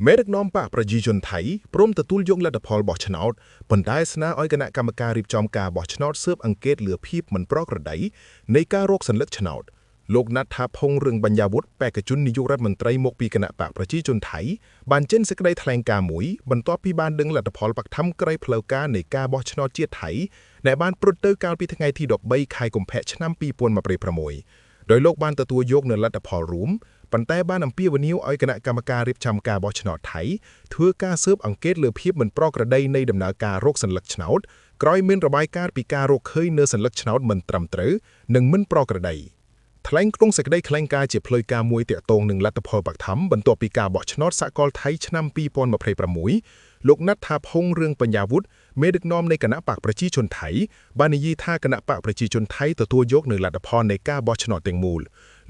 មេដឹកនាំបក្សប្រជាជនថៃព្រមទទួលយកលទ្ធផលបោះឆ្នោតប៉ុន្តែស្នើឲ្យគណៈកម្មការរៀបចំការបោះឆ្នោតស៊ើបអង្កេតលើភាពមិនប្រក្រតីនៃការរកសន្លឹកឆ្នោតលោកណាត់ថាផុងរឿងបញ្ញវុធបេក្ខជននាយករដ្ឋមន្ត្រីមកពីគណៈបក្សប្រជាជនថៃបានចេញសេចក្តីថ្លែងការណ៍មួយបន្ទាប់ពីបានដឹងលទ្ធផលបឋមក្រៃផ្លូវការនៃការបោះឆ្នោតជាតិថៃដែលបានប្រព្រឹត្តទៅកាលពីថ្ងៃទី13ខែកុម្ភៈឆ្នាំ2026ដោយលោកបានទទួលយកនូវលទ្ធផលរួមប៉ុន្តែបានអំពាវនាវឲ្យគណៈកម្មការរៀបចំការបោះឆ្នោតថៃធ្វើការស៊ើបអង្កេតលើភាពមិនប្រក្រតីនៃដំណើរការរកសន្លឹកឆ្នោតក្រោយមានរបាយការណ៍ពីការរកឃើញនៅសន្លឹកឆ្នោតមិនត្រឹមត្រូវនិងមិនប្រក្រតីថ្លែងក្នុងសេចក្តីថ្លែងការណ៍ជាផ្លូវការមួយទាក់ទងនឹងលទ្ធផលបឋមបន្ទាប់ពីការបោះឆ្នោតសកលថៃឆ្នាំ2026លោកណាត់ថាផុងរឿងបញ្ញវុធមេដឹកនាំនៃគណៈបក្សប្រជាជនថៃបាននិយាយថាគណៈបក្សប្រជាជនថៃទទួលយកនូវលទ្ធផលនៃការបោះឆ្នោតទាំងមូល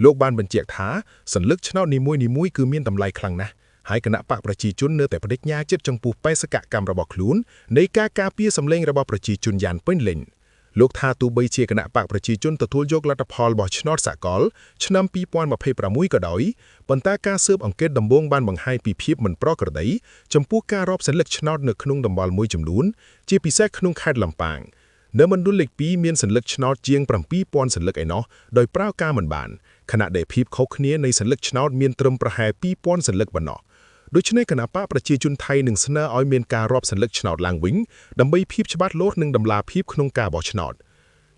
លោកបានបញ្ជាក់ថាសន្លឹកឆ្នោតនីមួយៗគឺមានតម្លៃខ្លាំងណាស់ហើយគណៈបក្សប្រជាជននៅតែបដិញ្ញាចិត្តចំពោះបេសកកម្មរបស់ខ្លួននៃការការពារសម្លេងរបស់ប្រជាជនយ៉ាងពេញលេញលោកថាទោះបីជាគណៈបក្សប្រជាជនទទួលយកលទ្ធផលបោះឆ្នោតសកលឆ្នាំ2026ក៏ដោយប៉ុន្តែការស៊ើបអង្កេតដំបូងបានបង្ហាញពីភាពមិនប្រក្រតីចំពោះការរាប់សន្លឹកឆ្នោតនៅក្នុងតំបន់មួយចំនួនជាពិសេសក្នុងខេត្តលំប៉ាងនៅមណ្ឌលលេខ2មានសន្លឹកឆ្នោតជាង7000សន្លឹកឯណោះដោយប្រើការមិនបានខណៈដែលភាពខុសគ្នានៃសន្លឹកឆ្នោតមានត្រឹមប្រហែល2000សន្លឹកប៉ុណ្ណោះដូច្នេះគណៈបក្សប្រជាជនថៃនឹងស្នើឲ្យមានការរាប់សន្លឹកឆ្នោតឡើងវិញដើម្បីភាពច្បាស់លាស់និងតម្លាភាពក្នុងការបោះឆ្នោត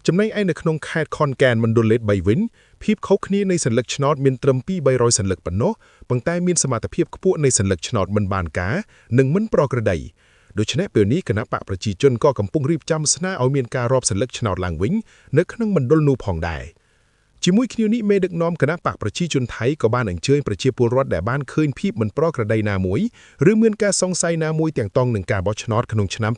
ចំណែកឯនៅក្នុងខេត្តខនកែនមណ្ឌលលេខ3វិញភាពខុសគ្នានៃសន្លឹកឆ្នោតមានត្រឹម2-300សន្លឹកប៉ុណ្ណោះប៉ុន្តែមានសមត្ថភាពខ្ពស់នៃសន្លឹកឆ្នោតមិនបានការនិងមិនប្រក្រតីដូច្នេះពេលនេះគណៈបក្សប្រជាជនក៏កំពុងរៀបចំស្នើឲ្យមានការរាប់សន្លឹកឆ្នោតឡើងវិញនៅក្នុងមណ្ឌលនោះផងដែរជាមួយគ្នានេះមេដឹកនាំគណៈបក្សប្រជាជនថៃក៏បានអញ្ជើញប្រជាពលរដ្ឋដែលបានឃើញភាពមិនប្រក្រតីណាមួយឬមានការសង្ស័យណាមួយទាំងតងនឹងការបោះឆ្នោតក្នុងឆ្នាំ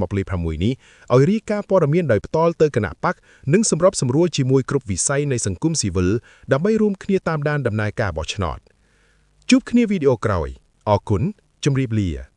2026នេះឲ្យរាយការណ៍ព័ត៌មានដោយផ្ទាល់ទៅគណៈបក្សនិងសម្របសម្រួលជាមួយគ្រប់វិស័យនៃសង្គមស៊ីវិលដើម្បីរួមគ្នាតាមដានដំណើរការបោះឆ្នោតជួបគ្នាវីដេអូក្រោយអរគុណជម្រាបលា។